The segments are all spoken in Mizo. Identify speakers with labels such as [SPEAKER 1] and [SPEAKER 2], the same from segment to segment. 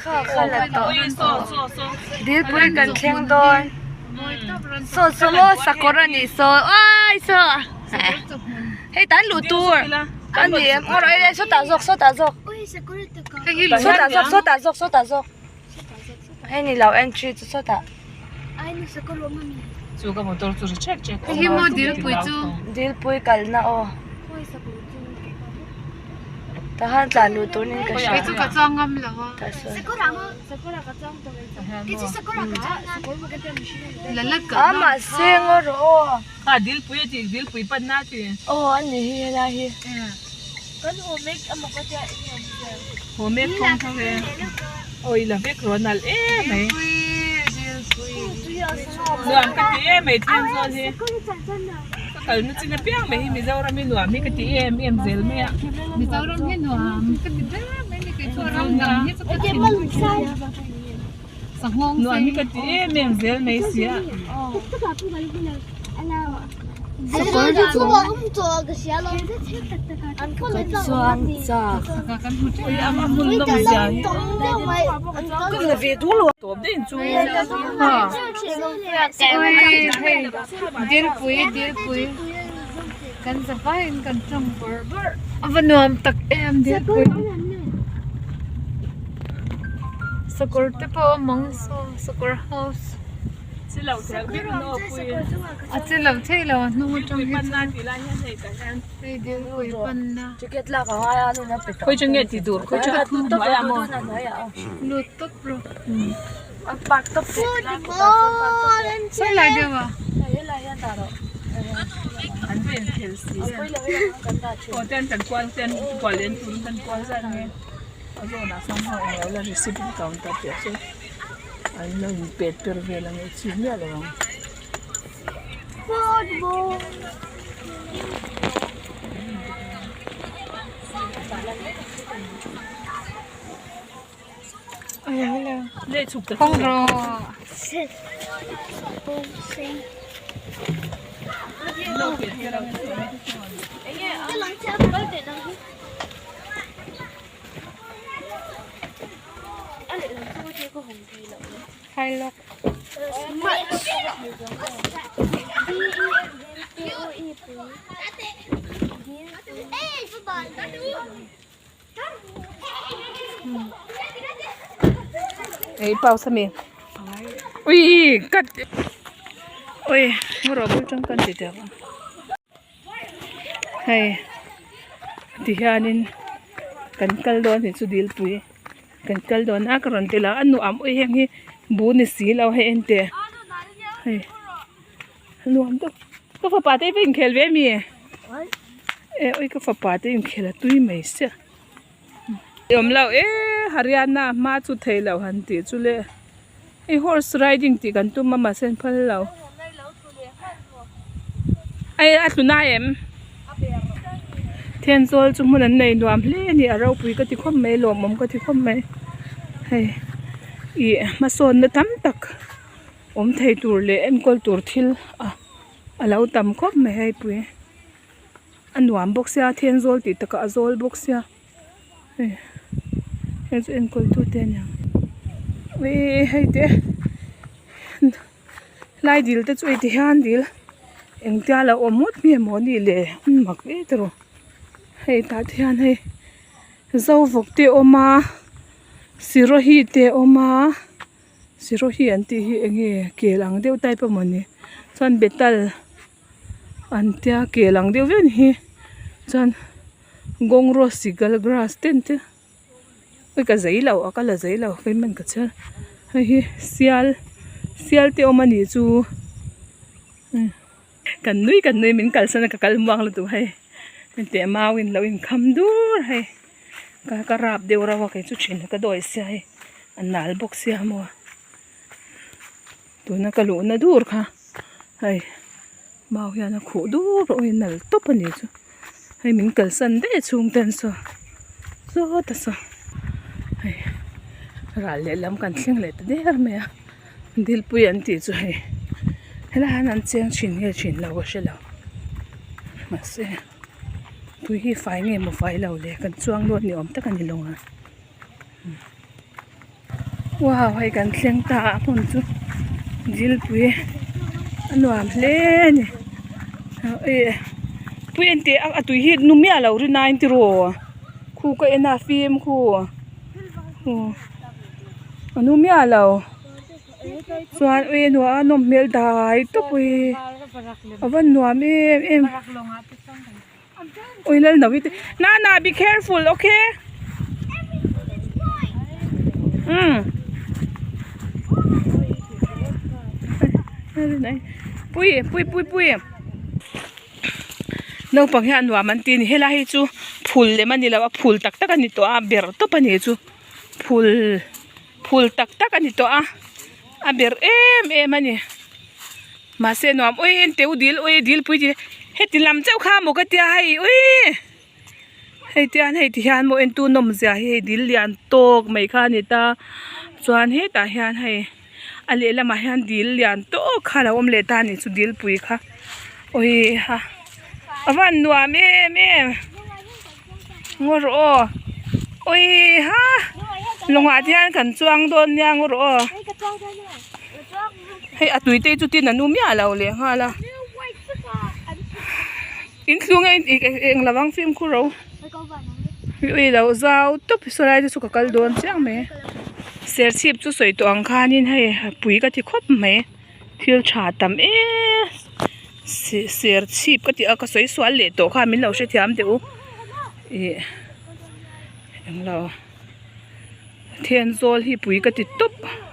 [SPEAKER 1] Kha kha la tawh dilpui kan thleng dawn saw saw maw sakawr a nih saw ai saw hei tan luh tur a ni em aw rawh e sawtah zawk sawtah zawk sawtah zawk sawtah zawk sawtah zawk hei ni lo entry chu sawtah dilpui kalna aw. Tahan tlan luh tur niin ka hria.
[SPEAKER 2] Kei chu ka chuang ngam lo a.
[SPEAKER 1] A mahse ngaw rawh aw.
[SPEAKER 3] Kha dilpui a tih dilpui pan na a ti.
[SPEAKER 1] Aw a ni hi helai hi.
[SPEAKER 3] Kan haw mek emaw ka tia eng nge awm zel. Haw mek kawng tho e. Aw i la vek rawh nalh em mai. Nuam ka ti em mai Thenzawl hi. Ka kalna chin apiang mai hi Mizoram hi nuam hi ka ti em em zel mai a.
[SPEAKER 2] Mizoram hi nuam ka ti ber mai ni kei chu ram dang hi chu ka thin sanghawng
[SPEAKER 3] Nuam hi ka ti em em zel mai sia.
[SPEAKER 1] Chuan chak.
[SPEAKER 3] Ui a hmun nawm zia hi.
[SPEAKER 1] Ka la ve duh lo.
[SPEAKER 3] Tawp daih chu.
[SPEAKER 2] Dilpui dilpui kan za vaiin kan tawng bawrh bawrh a va nuam tak em dilpui sakawr te pawh a awm ang saw sakawr house a che lo thei lo a hnung atang hi chuan hei dilpui panna
[SPEAKER 3] Khawi chu nge ti tur khawi chu hnuaiah maw
[SPEAKER 2] lut tawp rawh. Sawi lai deuh a.
[SPEAKER 3] An va inkhel si e. Aw ten kan kual ten kual en turin kan kual zat nge a zawnah sawn ho englo la receipt counter tih ah sawn an lo inpet per vel ang e chi miah lo ang.
[SPEAKER 2] Kawng rawh. Hai lawk.
[SPEAKER 3] Ei pause ami ui cut ui ngaw rawh bul tang kan ti teh ang hei ti hianin kan kal dawn tih chu dilpui kan kal dawn a ka rawn ti lo a nuam ui heng hi bu ni si lo hei en teh hei nuam deuh ka fapa te hi va inkhel ve ami. E ui ka fapa te inkhel a tui mai sia awm lo e Haryana hma chu thei lo han tih chu le hei horse riding tih kan tum a mahse an phal lo ei a tlu nai em Thenzawl chu hmun an nei nuam hle a ni a ropui ka ti khawp mai lawmawm ka ti khawp mai hei ih hmasawnna tam tak awm thei tur leh enkawl tur thil a. A lo tam khawp mai hei pui a nuam bawk sia Thenzawl tih takah a zawl bawk sia hei hei chu enkawl tu te aniang uii hei te lai dil te chu hei ti hian dil engtia lo awm ngawt nge maw ni le an mak ve tawh hei tah te hian hei zovawk te a awm a sirohi te a awm a. Sirohi an tih hi eng nge kel ang deuh type a mawni chuan betal an tia kel ang deuh vek a ni hi chuan gawngro seagull grass te an tia ui ka zei lo a ka la zei lo keimah in ka chhiar hei hi sial sial te awm a nih chu kan nui kan nui min kalsan a ka kal muang lutuk hei hetiang mau in lo inkham dur hei. Ka ka rap deuh rauh a kei chu thin ka dawi sia hei a nal bawk sia maw tuna ka luhna dur kha hei mau hian a khuh dur rawh a nal tawp a ni chu hei min kalsan daih a chhung te an saw sawt a saw hei ral lehlam kan thleng leh ta der mai a dilpui an tih chu hei helaiah hian an cheng thin nge thin lo ka hre lo mahse. Tui hi fai nge maw fai lo le kan chuang dawn ni awm tak a ni lo ang. Wow hei kan thleng ta a hmun chu dilpui a nuam hle a ni pui en teh a tui hi nu miah lo rin aiin tiraw khu ka en a fim khu a nu miah lo chuan ui a nuam a nawm hmel dai tawp ui a va nuam em em. Ui lal no i te Nana be careful okay um pui pui pui pui naupang hian nuam an ti a ni helai hi chu phul lem a ni lo a phul tak tak a ni tawh a ber tawp a ni chu phul phul tak tak a ni tawh a a ber em em a ni. Mahse nuam ui en teu dil ui dil pui tih heti lam chauh kha maw ka tia hei ui hei tian hei ti hian maw entu nawm zia hi hei dil lian tawk mai kha a ni ta chuan hetah hian hei a lehlamah hian dil lian tawk kha a lo awm leh ta a nih chu dil pui kha ui ha a van nuam em em ngaw rawh aw ui ha lawngah te hian kan chuang dawn nia ngaw rawh aw. Hei a tui te hi chutin a nu miah lo leh nghal a in thlung a eng lovang fimkhur ro ui lo zau tawp saw lai te chu ka kal dawn chiang mai serchhip chu sawi tawh ang khanin hei pui ka ti khawp mai thil tha tam em serchhip ka tih a ka sawi sual leh tawh kha min lo hrethiam teh u ih englo. Thenzawl hi pui ka ti tawp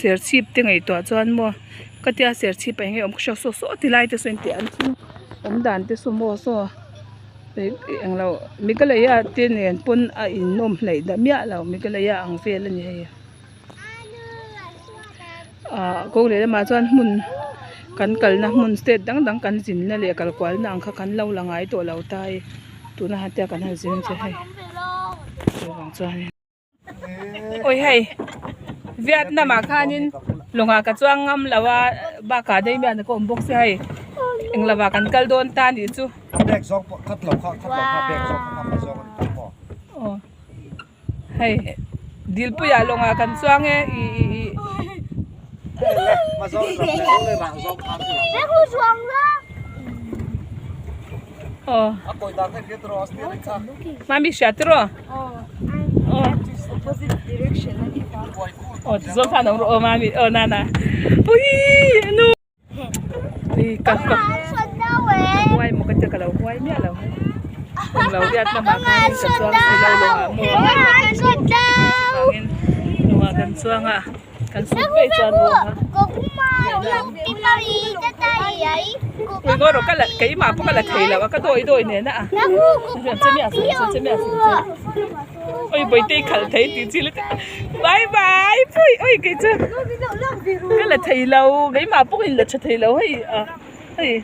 [SPEAKER 3] serchhip te ngaihtuah chuan maw ka tia serchhip ah eng nge awm ka hria saw saw ti lai te saw in tih an thil awm dan te saw maw saw englo Meghalaya te nen pawn a inawm hleih dah miah lo Meghalaya ang vel a ni hei ah kawng leh lamah chuan hmun kan kalna hmun state dang dang kan zinna leh kal kualna ang kha kan lo la ngai tawh lo ta e tuna han tia kan han zin che hei chuvang chuanin. Awi hei Vietnam ah khanin lawngah ka chuang ngam lo a bakah daih mian ka awm bawk sia hei eng lovah kan kal dawn ta anih chu. Aw hei dilpuiah lawngah kan chuang e ih ih ih. Aw mami hria tiraw aw aw tizawn khan awm rawh aw mami aw nana ui anu ui ka ka huai maw ka tia ka lo huai miah lo englo riat lamah khanin ka chuang si lo lawngah maw chuvangin lawngah kan chuang a. Kan sut phei chuan ruang a. Ui ngaw rawh ka la keimah pawh ka la thei lo a ka dawi dawi nen a. Oi bawihte i khalh thei tih chi lutuk bye bye pui oi kei chu ka la thei lo keimah pawh in la tha thei lo hei a hei.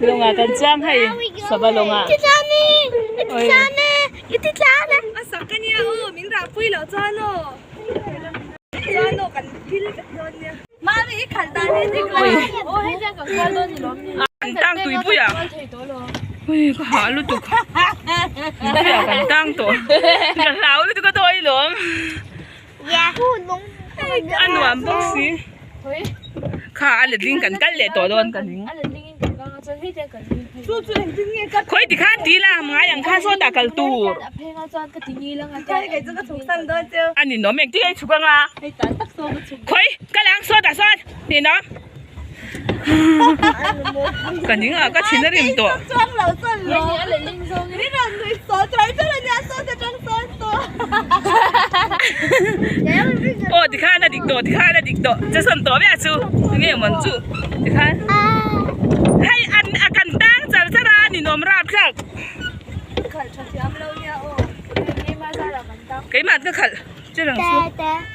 [SPEAKER 3] Lawngah kan chuang hei sava lawngah. Oi.
[SPEAKER 1] A sak a nia aw min rah pui loh chuan aw chuan aw kan thil vek dawn nia. Mami i khalh dan hi dik lo.
[SPEAKER 3] An tang tui pui a. Ui ka hah lutuk. Tui ah kan tang tawh. Ka hlau lutuk a dawi lawm. A nuam bawk si. Kha a letling kan kal leh tawh dawn ka ning. Khawi ti khan ti la ngai ang khan sawtah kal tur. A ninawm engtin nge i chhuk anga. Khawi kal ang sawtah sawn ninawm. Ka ning a ka thin a rim tawh. Aw tikhan a dik tawh tikhan a dik tawh Jason tawh viah chu enge mawn chu tikhan hei an a kan tang char char a ninawm rap thlak keimah ka khalh che rang chu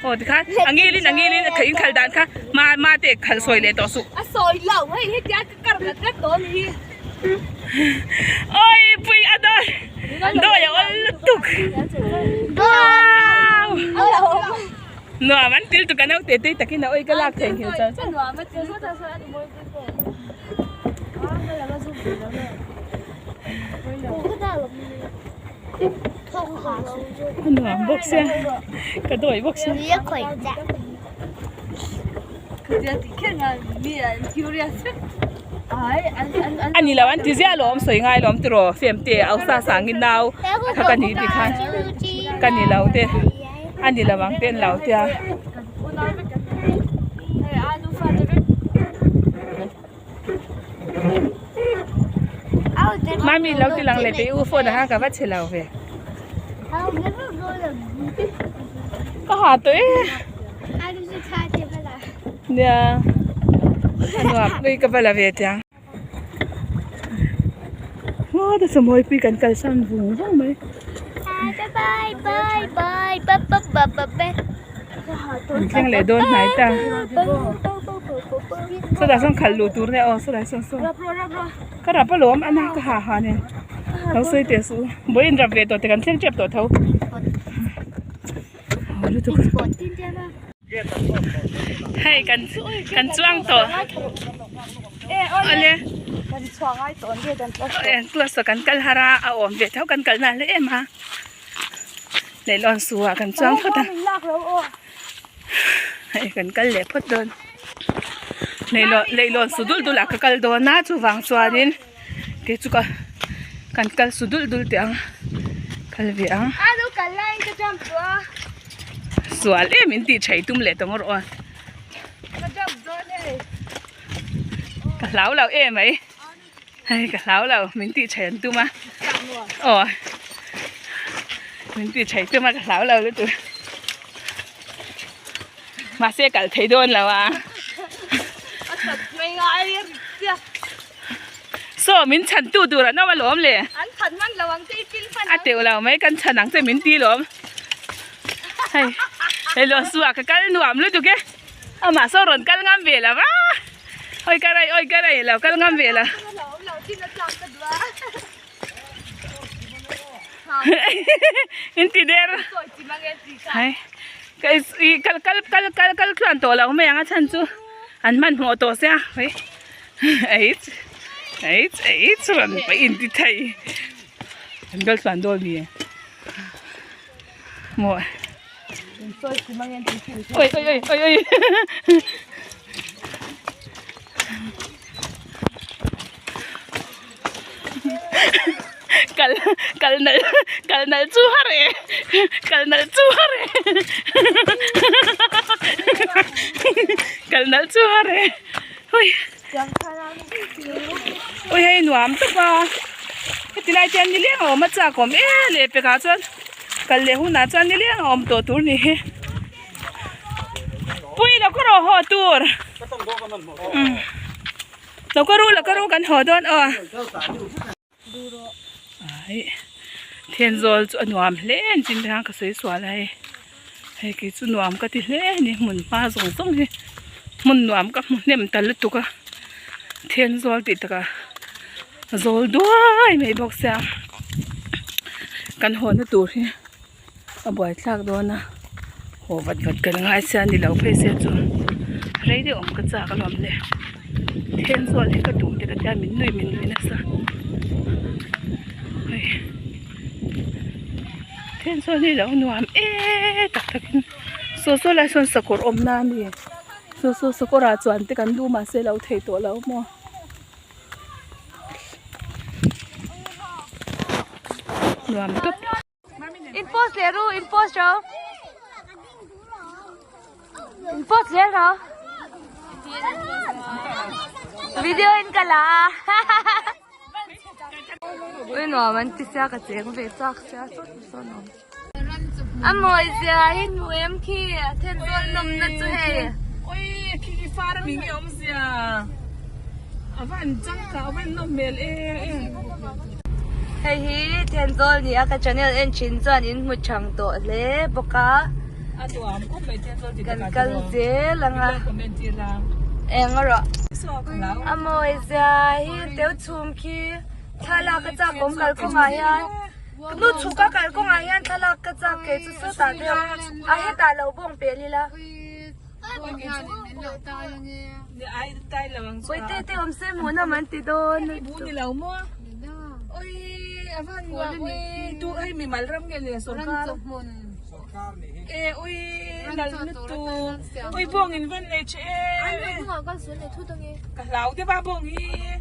[SPEAKER 3] aw tikhan a ngilin a ngilin a in khalh dan kha ma ma te khalh sawi leh tawh suh.
[SPEAKER 1] A sawi lo hei hetia ka kar ngat ngat dawn hi.
[SPEAKER 3] Oi pui a dawi dawi a awl lutuk wow nuam an til tuk a naute tui takin a oi ka lak thei nghilh char char. A nuam bawk sia ka dawi bawk sia. A ni lo an ti ziah alawm sawi ngai alawm tiraw fem te au sa sangin nau kha ka ni ti khan ka ni lo te a ni lo ang te an lo tia. Mami lo ti lang leh teh u phone ah khan ka va che lo ve. Ka ha tawh e. Nia a nuam pui ka va la ve tiang. Maw ta sawmhawi pui kan kalsan vung vung mai. An thleng leh dawn hnai ta. Sawtah sawn khalh luh tur nia aw sawtah sawn sawn. Ka rap alawm a na ka ha ha nen. Lo sawi teh suh u. Vawiin rap ve tawh te kan thleng tep tawh tho. Ho lutuk. Hei kan kan chuang tawh. Awle. Class kan kal har a a awm ve tho kan kal na hle em a. Leihlawn su ah kan chuang phawt a hei kan kal leh phawt dawn leihlawn leihlawn su dul dul ah ka kal dawn a chuvang chuanin kei chu ka kan kal su dul dul teh ang kal ve ang sual em in tih thaih tum leh tawng rawh a ka hlau lo em mai. Hei ka hlau lo min tih chhei an tum a aw min tih chhei tum a ka hlau lo lutuk mahse kal thei dawn lo a saw min chhan tu tur an awm alawm le a teuh lo mai kan chhan ang che min ti lawm hei hei lawng suah ka kal nuam lutuk e amah saw rawn kal ngam ve lo va. Oi ka rai oi ka rai lo kal ngam ve la. In ti der. Hai. Kai i kal kal kal kal kal tluan tawh lo mai ang a chhan chu an hman hmawh tawh sia. Hei. Ei ei ei chuan pa in ti thei. An kal tluan dawn mi. Maw. Oi oi oi oi oi. Kal kal nal kal nal chu har e. Kal nal chu har e. Kal nal chu har e. Oi. Oi hei nuam tak a. Heti lai te hian nileng a awm a chak awm e leh pekah chuan kal leh hunah chuan nileng a awm tawh tur ni hi. Pui lo ka rawh haw tur. Lo ka ru lo ka ru kan haw dawn aw. Ai Thenzawl chu a nuam hle a ni chin te khan ka sawi sual a hei hei kei chu nuam ka ti hle a ni hmun hma zawng zawng hi hmun nuam ka hmu hnem ta lutuk a Thenzawl tih takah zawl duai mai bawk sia kan haw na tur hi a buaithlak dawn a haw vat vat kan ngai sia ni lo phei se chu rei deuh awm ka chak alawm le Thenzawl hi ka duh te ka tia min nui min nui nasa hei Thenzawl hi lo nuam e tak tak in saw saw lai sawn sakawr awm na a ni saw saw sakawr ah chuan te kan duh mahse lo thei tawh lo maw. Nuam tawp.
[SPEAKER 1] In post leh ru in post ro. In post leh ro. Video in ka la a. Ui nuam an ti sia ka cheng ve chak sia sawt saw nuam. A mawi zia hi hmu em khi Thenzawl nawmna chu hei.
[SPEAKER 3] Oi khi khi far ami nge awm zia. A va an chang ka a va an nawm hmel e.
[SPEAKER 1] Hei hi Thenzawl ni a ka channel en thin chuan in hmu chang tawh hle bawk a.
[SPEAKER 3] A duham khawp mai Thenzawl ti
[SPEAKER 1] Kan kal zel ang a. Eng a rawh. A mawi zia hi teu chhum khi thlalak a chak awm kalkawngah hian. Nu chhuk a kal kawngah hian thlalak ka chak kei chu sawtah te a hetah lo bawng pel ila. Pawite te awm se hmuhnawm an ti dawn.
[SPEAKER 3] a van nuam ui tu hei mimal ram nge le sorkar e ui nal lutuk ui bawng in van nei che e ka hlau deuh a bawng hi.